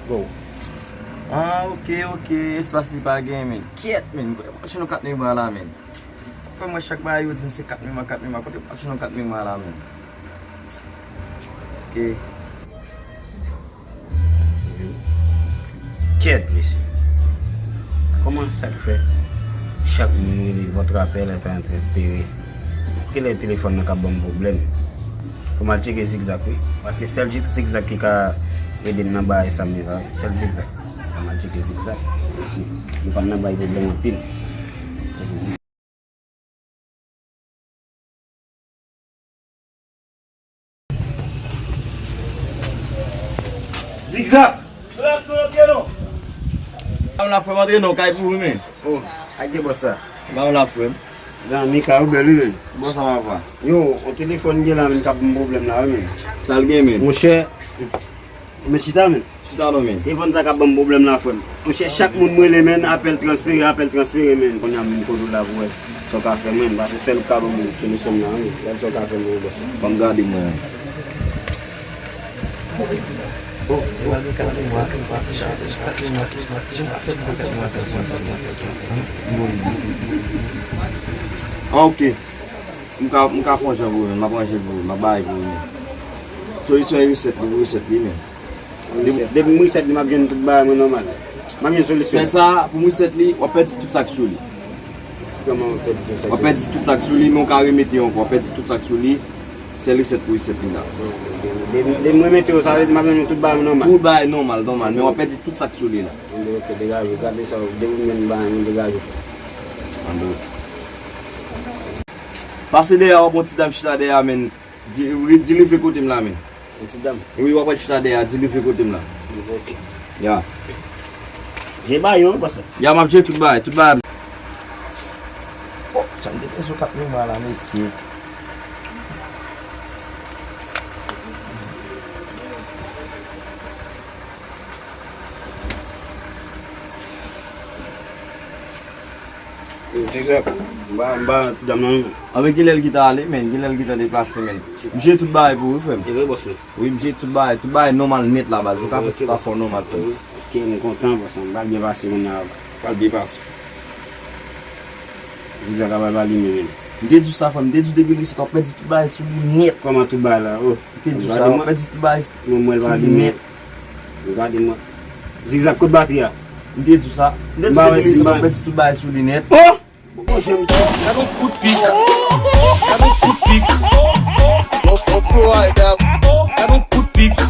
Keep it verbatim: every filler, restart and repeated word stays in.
Go. Ah, ok, ok. Espas li pa gen, men. Kyèt, men. Kote m ap chèche yon kat memwa la, men? Sa fè mwen chak bagay yo di m se kat memwa, kat memwa. Kote m ap chèche yon kat memwa la, men? Ok. Kyèt, mesye. Kòman sa k fè chak moun m rele, votre appel est en train d'espérer? Kilè telefòn nan k ap ban m pwoblèm? Fò m al tcheke Zigzag, wi. Paske sèl Zig-, Zigzag ki ka ede m nan bagay sa m ye la, wi. Sèl Zigzag. Fò m al tcheke Zigzag. Mesye, nou fanm nan bay pwoblèm anpil. Tcheke Zig- Zigzag! Ba m la, frè m, antre non, kay pou ou, men. Oh, ak de bòs sa. Ba m la, frè m. Zanmi, kay ou bèl, wi, men. Bòs sa, papa. Yo, yon telefòn gen la, men, k ap ban m pwoblèm la, wi, men. Sa l gen, men? Monchè, men chita, men. Chita non, men. Telefòn sa k ap ban m pwoblèm la, frè m. Monchè, chak moun m rele, men, apèl transfere, apèl transfere, men. Kounye a, men, kote w la pou wè sa w ka fè, men. Paske sèl ou k ka ban m solisyon m nan, men. Gad sa w ka fè, men, bòs. Ban m gade mwen. Ah, ok. M ka, m ka fè yon jan pou ou, men. M ap ranje pou ou, m ap bay pou ou, men. Solisyon e resèt li, pou resèt li, men. Depi, depi m resèt li, m ap jwenn tout bagay mwen nòmal. M ap jwenn solisyon. Sèl sa, pou m resèt li, w ap pèdi tout sa k sou li. Kòman w ap pèdi tout sa k sou li? W ap pèdi tout sa k sou li, men w ka remete yo ankò. W ap pèdi tout sa k sou li. Sèl resèt pou resèt li la. Depi, depi m remete yo, sa vle di m ap jwenn tout bagay mwen nòmal. Tout bagay nòmal, nòmal, men w ap pèdi tout sa k sou li la. Ok, degaje, gade sa, depi m jwenn bagay mwen, degaje. Anben. Pase dèyè a, w ap wè yon ti dam chita dèyè a, men. Di, di rive kote m la, men. Yon ti dam? Wi, w ap wè l chita dèyè a, di rive kote m la. Ok. Ya. Jere bagay yo, wi, pastè. Ya, m ap jere tout bagay, tout bagay. Oh, jan m te pèse kat memwa la, mesye. Yo, Zigzag, m pa, m pa ti dam nan, non. Anben, kilè l gentan ale, men? Kilè l gentan deplase, men? M jere tout bagay pou ou, wi, frè m. E vre, bòs, wi. Wi, m jere tout bagay. Tout bagay nòmal nèt la, baz. Ou ka fè tout afè w nòmal, frè m. Ok, m kontan, bòs, m pral byen pase kounye a. Pral byen pase. Zigzag ap al limen, men. M te di w sa, frè m. M te di w depi l resèt, w ap pèdi tout bagay sou li nèt. Kòman tout bagay la? Oh. M te di w sa, w ap pèdi tout bagay sou li nèt. Gade mwen. Zigzag, kot batri a? M te di w sa. M te di w depi l resèt, w ap pèdi tout bagay sou li nèt. Oh! Gade yon kout pik. Gade yon kout pik. Gade yon kout pik.